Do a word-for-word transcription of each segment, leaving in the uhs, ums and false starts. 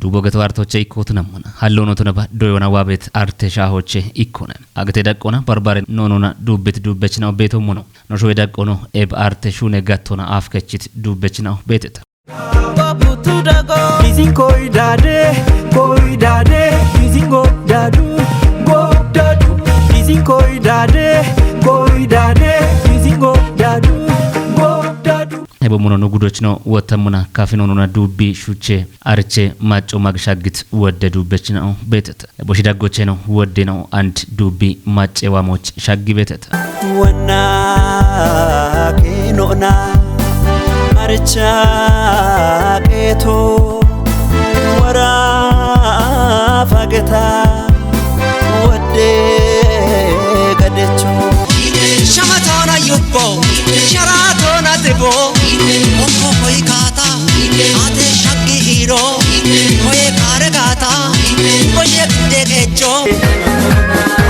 Dubo geto artoche ikko tunammona. Hallono tunaba doyona wabet arte shahoche ikkone. Agate daqqona barbare nonona dubbit dubbechina obeto mono. No showe daqqono eb arte shune gattona afkechit dubbechina obeteta. Isin koidade, koidade, isin godadu, godadu. Isin koidade, koidade, isin godadu, godadu. Ebo muno no gudochino wotamuna kafinonuna dubbi shuche arche macco magshagit wodde dubbechina obeteta. Ebo shidaggocheno wodde no and dubbi macce wamoch shaggi beteta. Wanna keenona archa keeto wara fageta wadde gadecho. Shama toona yubbo, shara toona tebo, onko koyi kaata, ate shaggi hiro, koye kaare gaata, boshe gudde gecho.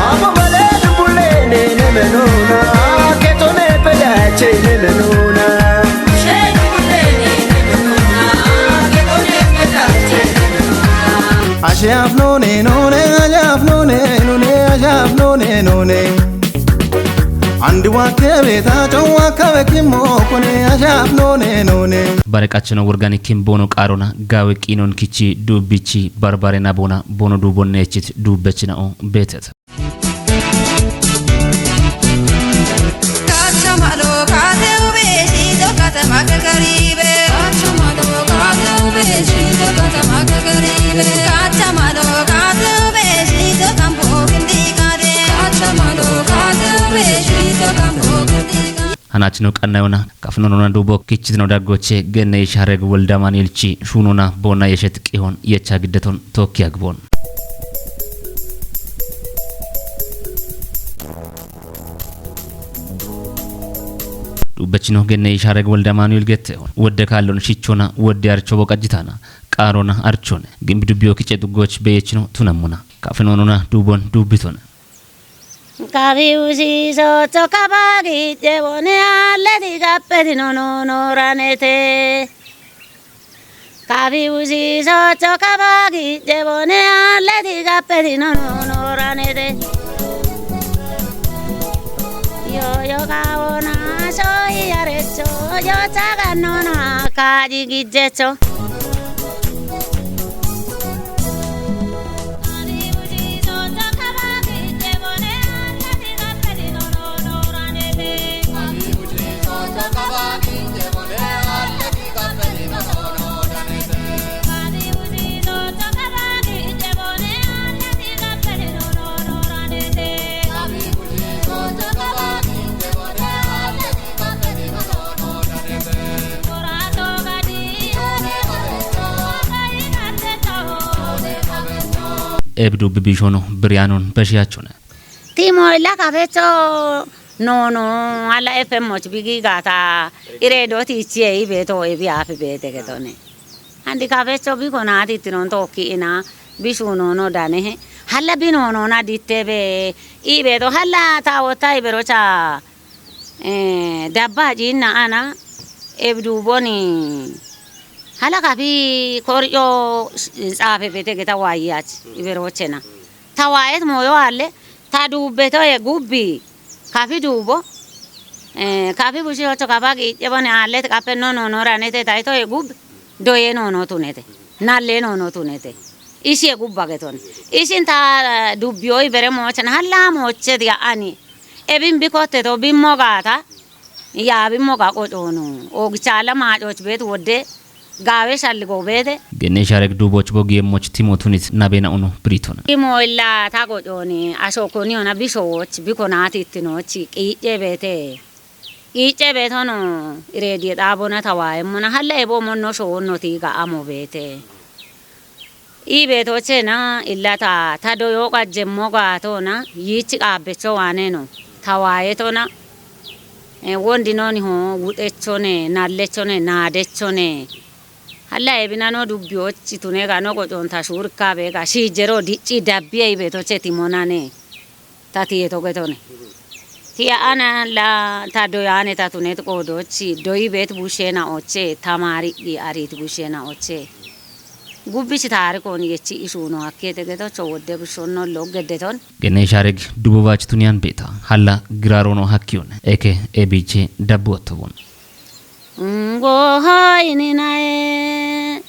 Abo bale dubule ne ne menona, ketone pedache ne menona. Ashe afnone none, ashe afnone none, ashe afnone none. Andi wakke beta, chon wakka bekimo kone, ashe afnone none. Bare qachino wurgani kimbono qarona, gawe qinon kichi, dubbichi, barbare na bona, bono dubonne echit, dubbechina o betet. Hanachino qannayona, kafnonona dubo kichitino daggoche, genne ishareg wolda manilchi, shunona bona yeshet qihon, yecha giddeton, tokki agbon. Dubbechino genne ishareg wolda manuel gette, wodde kallon shichona, wodde archo boqajitana, qarona archone, gimbi dubbiyo kiche duggoch beyechino tunamuna, kafnonona dubon dubbitona. Kabi usi socho kabagi jebone alle di gappe di no no no ranete. Kabi usi socho kabagi jebone alle di gappe di no no no ranete. Yo yo kaona so i arecho yo chaga no na kaji gijecho. Ebdu bibishono brianon beshiyachone. Timo ila kabecho no no ala F M och bigi gata iredo ti chie ibeto ebi afi bete ketone. Andi kabecho biko na ti tinon toki ina bishu no no dane he. Hala bino no na dittebe ibeto hala ta wota iberocha. Eh, dabba jinna ana ebdu boni hala kafi koryo tsafe bete geta wayach iberochena. Ta wayet moyo alle ta dubbeto e gubbi kafi dubo. Eh, kafi bushi ocho kafa gi jebone alle kape no no no ranete taito e gubbi doye no no tunete. Nalle no no tunete. Ishi e gubba geton. Ishin ta dubbiyo ibere mochena hala moche dia ani. Ebin bikotte to bimmo gata. Yaabimmo ga qocono. Ogichaala maacoch beet wodde gaawe shalligo beete. Genne isharek duuboch bogi yemmoch timo tunit nabena uno britona. Timo illa ta qocooni ashokoni ona bishowoch bikonaati ittinoch qiicce beete. Qiicce beetono ireediye xaabona tawaayemmona halla ebo monno showonno tiiga amo beete. Ii beetoochena illata ta doyoo qajjemmo gaatona yiich qaabbecho waaneno ta waayetona, eh, wondinoniho wuxechone, nallechone, naadechone. Halla ebinano dubbiyoochi tune gano qocoon ta shuurikka beega shiijjero dicci dabbiye ii beetooche timonane. Ta tiye togetone. Tiya ana la ta doyane ta tunet qoodoochi doyi beet busheena'oche tamaari'yi ariit busheena'oche. Gubbichi taarikoon yechi isuuno hakkeete getocho wodde bushshonno lo geddeton. Genne shaareg dubo baach tuniyan beeta. Halla giraaroono hakkiyun. Eke ebiiche dabbu ottobun. Woho ininae,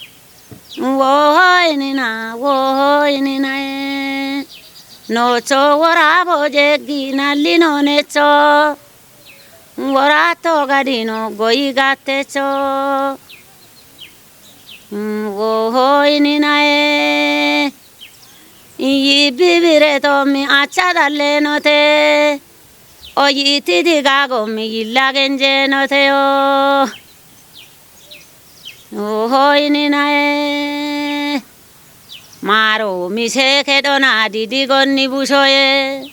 woho inina, woho ininae. Nocho wora boje gina lino necho. Wora to gadino goyi gattecho. Woho ininae. Iyi bibire to mi acha dalle note. Oyi tidi gago mi yilla genje note o. Woho ininae. Maro mise kedona didi gonni bushoye.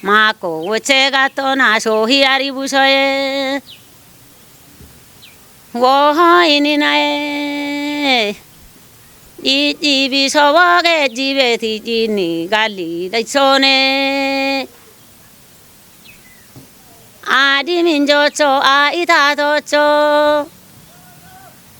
Mako woche gatona shohi ari bushoye. Woho ininae. Iji biso woge jibeti jini gali daisone. Adi minjocho a itatocho.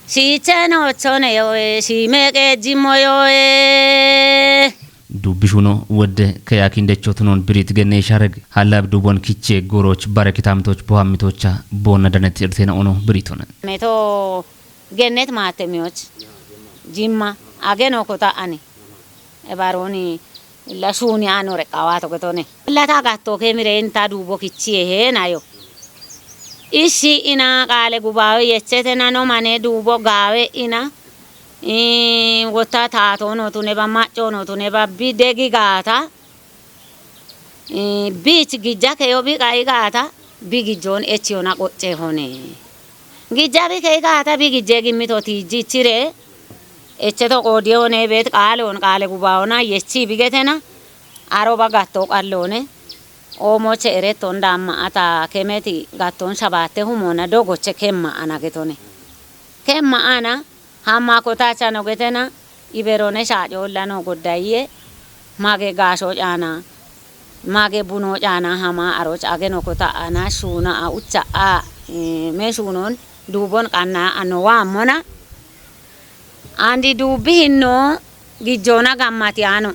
Shichenocho ne yoe, shimeke jimo yoe. Dubbishuno wodde kayakin dechotunon birit genne shareg. Halab dubon kiche goroch barekitamtoch bohammitocha bona danet irtena ono biritone. Meto gennet maatemiyoch. Jimma. Ageno kota ani. Ebaroni la shuni anore qawato getone. La ta gatto ke mire inta dubo kichie he nayo. Ishi ina qaale gubaawe yechetena no mane dubo gaawe ina. Ii, wotta taatono tune ba maccono tune ba bi degi gaata. Ii, bich gijja keyo bi qai gaata, bi gijjon echiyona qocce hone. Gijja bi kei gaata, bi gijje gimmito tiijjichire, echeto qoodiyone bet qaaleon qaale gubaona yechi bigetena, aro ba gatto qallone, oomoche ereton damma ata kemeti gatton shabatte humona dogoche kemma ana getone. Kemma ana, hamma kotacha no getena, iberone shaacolla no goddaye, mage gaasho caana, mage buno caana hama aroch ageno kota ana shuuna a ucha a, eh, me shuunon duubon qanna ano waammona. Andi duubbi hinno gijjoona gammati ano.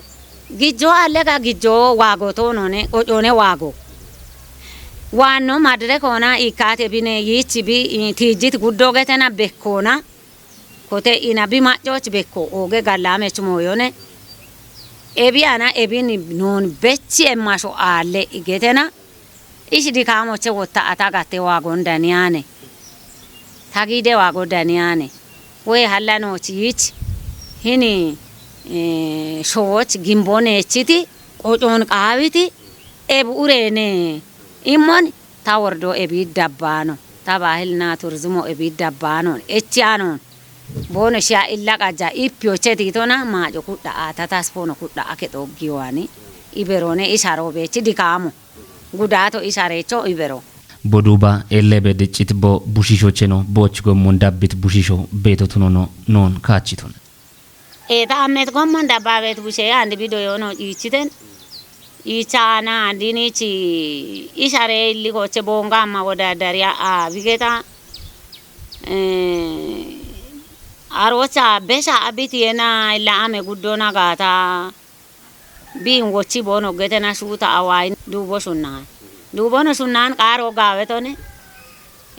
Gijjo allega gijjo waago toonone, qocone waago. Waanno madre koona ikkate bine yichi bi, eh, tiijjit guddo getena bekkoona. Kote ina bi maccoch bekko ooge gallaamech mooyone. Ebi ana ebin noon bechi emmasho aalle igetena. Ish dikaamoche wotta ata gatte waagon daniyane. Tagide waago daniyane. Woye halla nooch yich. Hini, eh, showoch gimbo neechiti, qocoon qaawiti, ebu ureene immon ta wordo ebi dabbaano. Ta baahilna turzimo ebi dabbaanoon. Echiyaanoon. Boono shiya illa qajja ippiyoche tiitona maaco kudha a ta tasfoono kudha a kexo giyowaani. Iberoone isharo beechi dikaamo. Gudaato ishareecho ibero. Boduuba ellebe diccit bo bushiishocheno booch gommon dabbit bushiisho beeto tunono noon kaachitun. Eeta ammet gommon dabbaabet bushe andi bido yoono iichiten. Iichaana andinichi ishare illi koche boonga amma wodadariya a bigeta. Eh, arocha besha abitiyena illa ame guddona gaata. Biin wochi bono getena shuuta awaayin duubo shunnahan. Duubono shunnahan qaaro gaawetone.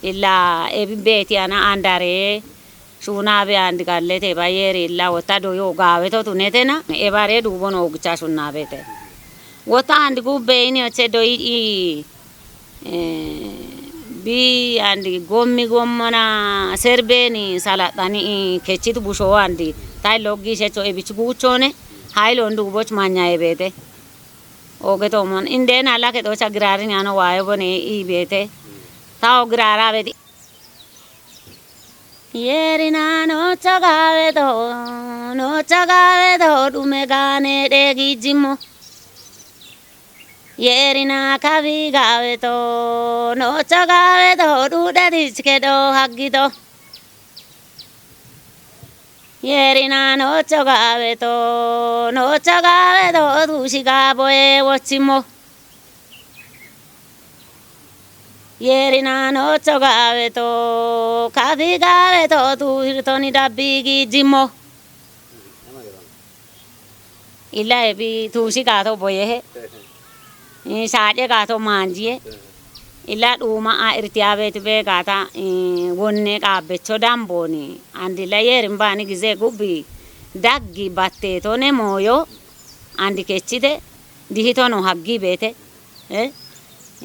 Illa ebi beeti ana andare shuuna be andi gallete bayeri illa wotta doyo gaaweto tunetena. Ebare duubono ogicha shunna bete. Wotta andi gubbe ini oche doyi i Eh, bi andi gommi gommona serbeni salaxani i kechit busho andi tai loggi shecho ebich guchone hailon duboch manya ebete. Oge tomon indena lake docha girarin ano wayo bone ibete. Ta o girara beti. Yerina nocho gaweto, nocho gaweto dume gane degi jimo. Yerina kabi gaweto, nocho gaweto dude dich kedo hagito. Yerina nocho gaweto, nocho gaweto dushi gaboe wochimo. Yerina nocho gaweto, kabi gaweto tu hirtoni dabbi gijimo. Ila ebi tuushi gaato boyehe. Ii, shaace gaato maanjiye. Ila dhuuma a irtiya beeti be gaata, ii, wonne qaabbecho dambooni. Andi la yeerin baani gize gubbi daggi batteetone mooyo. Andi kechite dihitono haggi beete. Eh?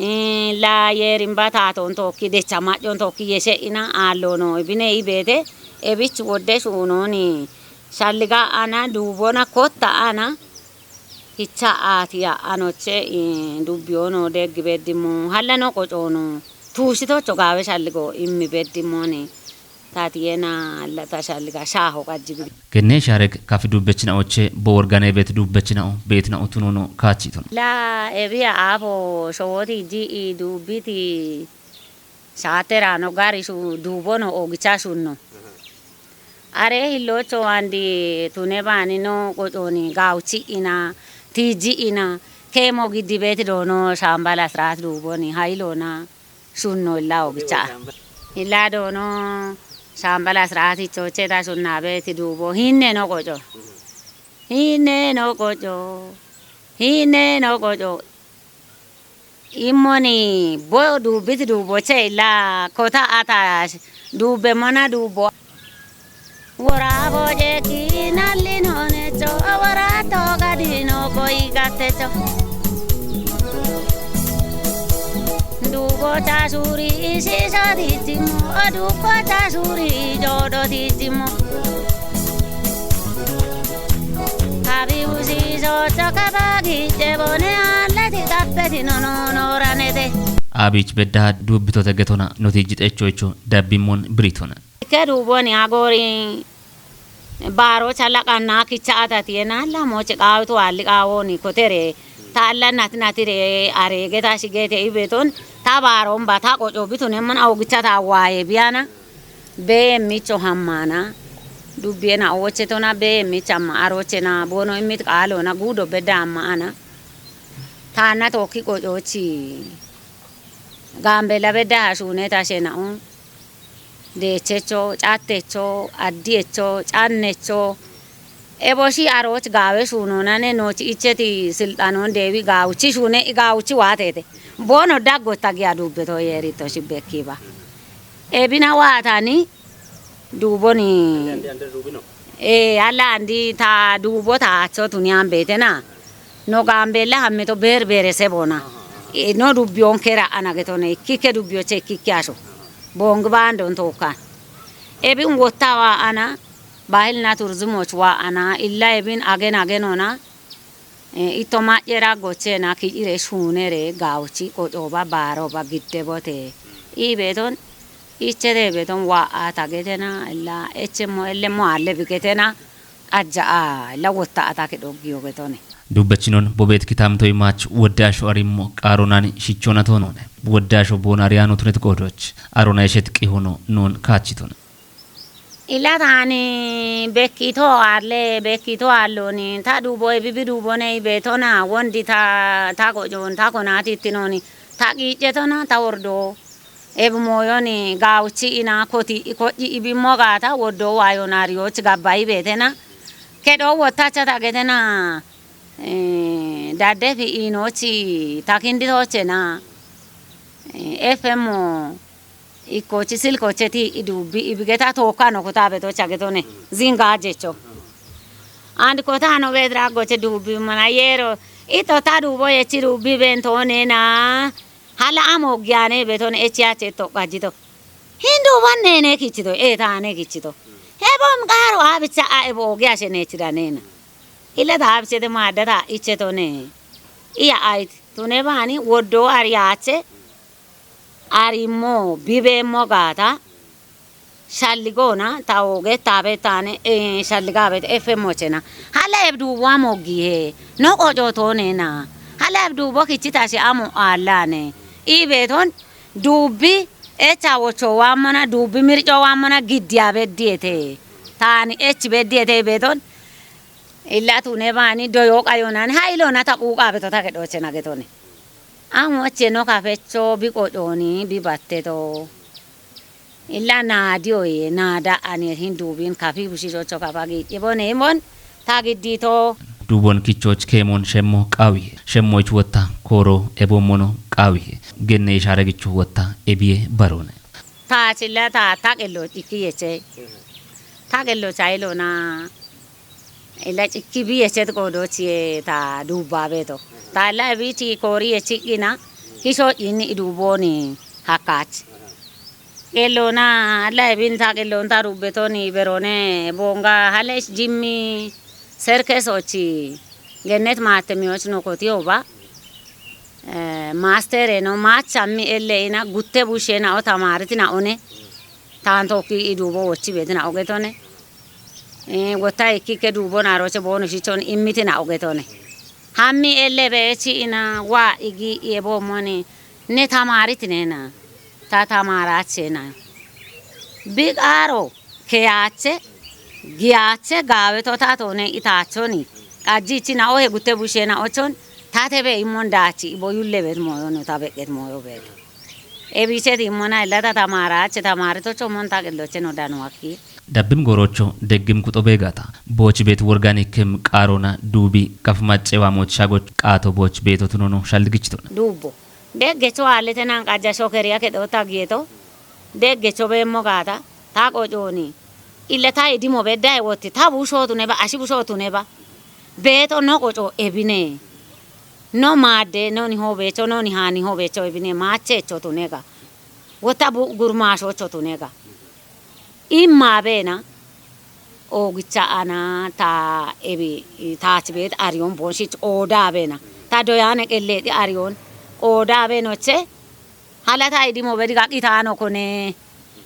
Ii, la yeerin ba taatoon tookki, decha maccoon tookki yeshe'ina aalloono ibine ibeete. Ebich wodde shuunooni shalliga ana duubona kotta ana. Hicha aati ya anoche, ii, dubbiyoono deggi beddimmo. Hallano qocoonu tuushitocho gaawe shalligo immi beddimmooni. Taatiyena lata shalliga shaaho qajjibi. Kenne shaarek kafi dubbechinaoche bo worgane bet dubbechinao betinao tunono kaachitun. La ebiya aabo showoti ji i dubbiti shaaterano gari shu duubono ogicha shunno. Are hillocho andi tune baanino qocooni gaawuchi ina, tiiji ina, keemo giddi beti doono shaambala siraat duuboni hayilona. Shunno illa ogicha. Illa doono shaambala siraati choche ta shunna beeti duubo. Hinne no qoco. Hinne no qoco. Hinne no qoco. Immoni bo duubbiti duubo che illa kota ata duubbe mana duubo. Wora boje ki nalli none cho, wora to gadino koi gatte cho. Dugo cha suri shisho dijimo, dugo cha suri jodo dijimo. Habibu shisho cho kabagi jebone alle ti tappe ti no no no ranete. Abich bedda dubbitote getona noti jitecho icho dabbimmon britona. Ke duuboni agoori baaroocha laqanna kicha atatiyena lamoche qaawitu aalli qaawooni kotere ta alla nati natire areegeta shigete ibeton ta baaroon ba ta qoco bitune mana ogicha ta waaye biyana beye micho hammana dubbiyena owoche tona beye mich amma arochena boono immit qaalona guudo bedda amma ana taanna tookki qocochi gaambella bedda hashuune ta shena'u. Deechecho, cattecho, addiyecho, cannecho. Eboshi arooch gaawe shuunoonane nooch icheti silxanoon deewi gaawuchi shuune i gaawuchi waatete. Boono daggotta giya duubbeto yeeritto shibbekkiiba. Ebina waatani duuboni. Ee, alla andi ta duubo ta acho tuniyan beetena. No gaambella hammito beer beeresebona. Ee, no dubbiyonkera ana getone ikkikke dubbiyoche ikkikke asho. Boongi baandon tookkan. Ebin wotta waa ana, baahilna turzimoch waa ana, illa ebin agen agenona, ee, itto ma'yera gochena kicire shuunere gaawuchi qocoba baaroba giddebote. Ibeton, ichete beton waa atagetena, illa echemmo ellemmo alle bigetena, qajja a, illa wotta atake dhoggiyo getone. Dubbechinon bobet kitamtoy mach wodde asho arimmo qaaronani shichona toonone. Wodde asho boona ariyaano tunet qoodoch. Arona eshet qihono noon kaachitona. Illa taani bekkito alle, bekkito alloni, ta duubo ebibi duubone ibetona, wondi ta, ta qocoon, ta konati ittinoni, ta qiiccetona, ta wordo. Ebi mooyoni gaawuchi ina koti, ko'yi ibimmo gaata, woddo waayona ariyoch gabba ibetena. Kedho wottacha ta getena, ee, daddefi iinochi ta kinditochena, ee, F M ikkochi silkocheti iduubbi ibigeta tookkano kota betocha getone, zinga jecho. And kotano bedra goche duubbi mana yeero, ito ta duubo yechi duubbi bentonena, hala amo giyane beton echi ache to qajito. Hindu banne ne kichito, e tane kichito. Hebom garo abicha a ebo ogi ashe ne chidanena. Ila ta abiche de madda ta iche to ne. Iya ait, tune bani woddo ari ache, arimmo, bibemmo gaata, shalligona, ta oge, ta betane, e, shalliga bet, F M ochena. Hala ebdu wamo gihe, no qoco tonena. Hala ebdu bo kichita shi amo allane. Ibeton, dubbi, echa wocho wammana, dubbi mirco wammana, giddiya beddiete. Taani ech beddiete ibeton. Illa tune bani, doyo qayonani, ha ilona ta quqa beto ta kedhochena getone. Amo eche no kafecho, bi qoconi, bi batteto. Illa naadiyoye, naada aniye hin duubin kafi bushisocho kafa giici bone imon, ta giddito. Duubon kichooch keemoon shemmo qaawihe. Shemmoich wotta kooroo eboommono qaawihe. Genne ishaare gicho wotta ebiye baroone. Taachilla ta ta qello cikki yeche. Ta qello chayilona illa cikki bi yechet qoodochiye ta duubbaabeeto. Taalla ebichi koori yechiqqina kisho inni iduubooni hakkaach. Qelloona alla ebin ta qelloon ta rubbetoni berone bonga halesh jimmi serkesochi gennet maattemiyoch nokotiyoba. Eh, maastere no maachammi elle ina gutte bushshena o tamaariti na one taantookki iduubo wochchi beeti na ogetone. Eh, wotta ikkikke duubo naaroche boonu shichon immiti na ogetone. Hammi elle beechi ina waa igi iye boommoni ne tamaariti neena ta tamaaraachena. Bi qaaro keyaache giyaache gaawe tota toone itaachoni qajjiichi na ohe gutte bushshe na ochon ta tebe immon daachi ibo yulle beet mooyo no ta beqqet mooyo beet. Ebiichet immona illata tamaaraache tamaaritocho mon ta qelloche no danu akki. Dabbim goorocho deggim kuxo beegaata. Booch beet worganikkem qaarona duubi kaf maccewaamoch shagoch qaato booch beetotunono shalligichitona. Duubbo deggecho aallete nan qajja shokeriya kedhoota giyeto deggecho beemmo gaata ta qocooni ille ta idimo beddae wotti ta bushootuneba ashi bushootuneba beeto no qoco ebine no maadde no niho beecho no niha niho beecho ebine maacheecho tunega wotta bu gurmaashoocho tunega imma beena oogicha ana ta ebi taach beet ariyoon boonshich oodaa beena ta doyaane qelleedhi ariyoon oodaa beenoche halata idimo bediga qitaano kone.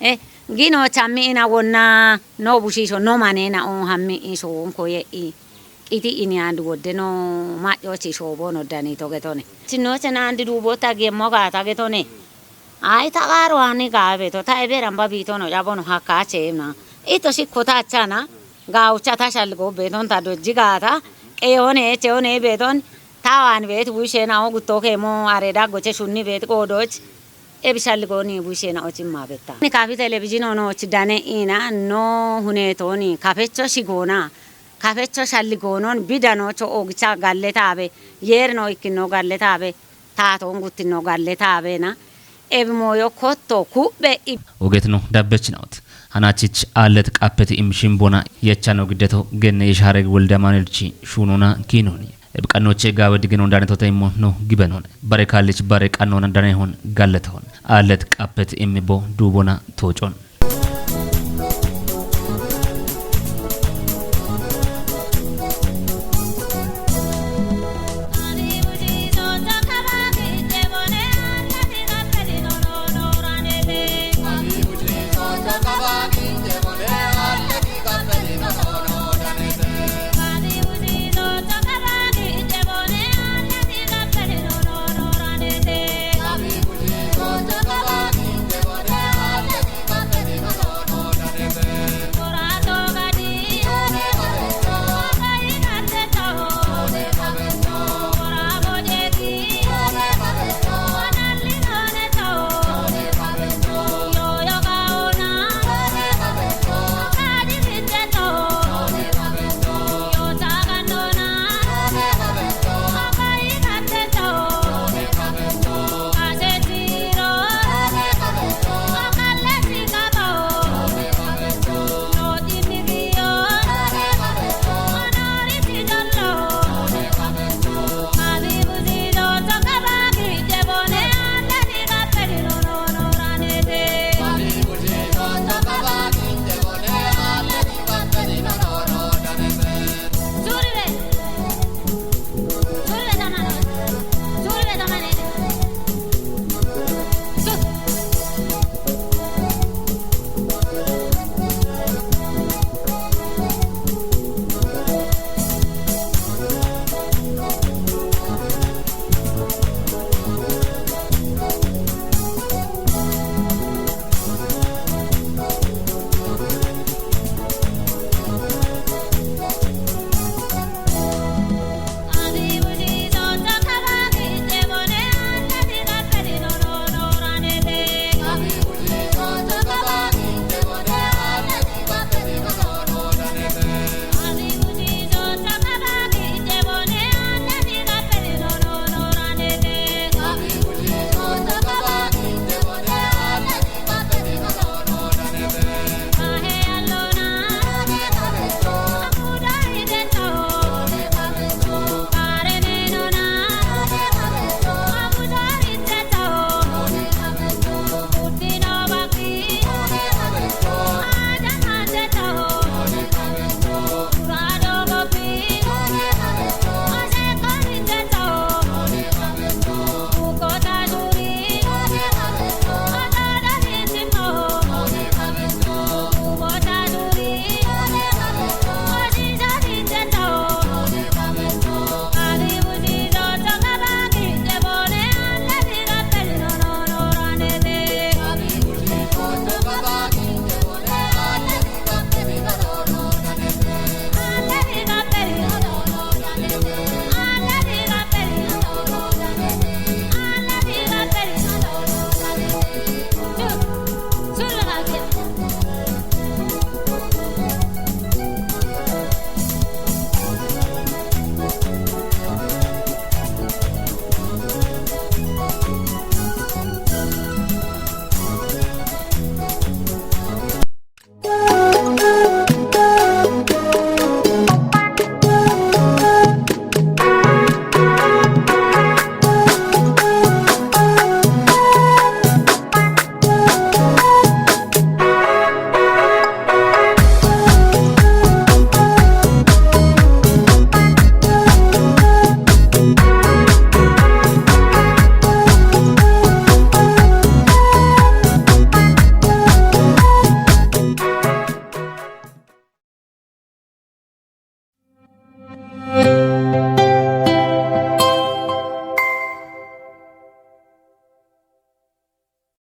Eh, gino chammi ina wonna no bushiisho no maneena o hammi ishoonko ye'i qiti ini andi wodde no ma'yoochi shoobono dani togetone chinnochena andi duubotta gemmo gaata getone. Ayi ta qaaro ani gaabeto ta ebeeran ba biitono yabono hakkaacheemna itto shikko taachana gaawucha ta shalligoo beeton ta dojji gaata qeyoone echeyoone beeton ta waan beet busheenao guttoo keemo are daggoche shunni beet qoodooch ebi shalligooni busheenaochimma betta ni kafi televizhinoonooch dane iina no huneetooni kafecho shigoona kafecho shalligoonon bidanoocho oogicha galletaabe yeerino ikkino galletaabe taatoon guttino galletaabeena ebi mooyo kotto ku'be i Ogetno dabbechinawot. Hanachich aallet qappeti im shimbona yechano giddeto genne ishaareg wolde amaanelchi shuunona kiinoni. Ebi qannoche gaawe digino danetote immo no gibenone. Bare kaallich bare qannoona danehon galletahon. Aallet qappeti immi bo duubona toocon.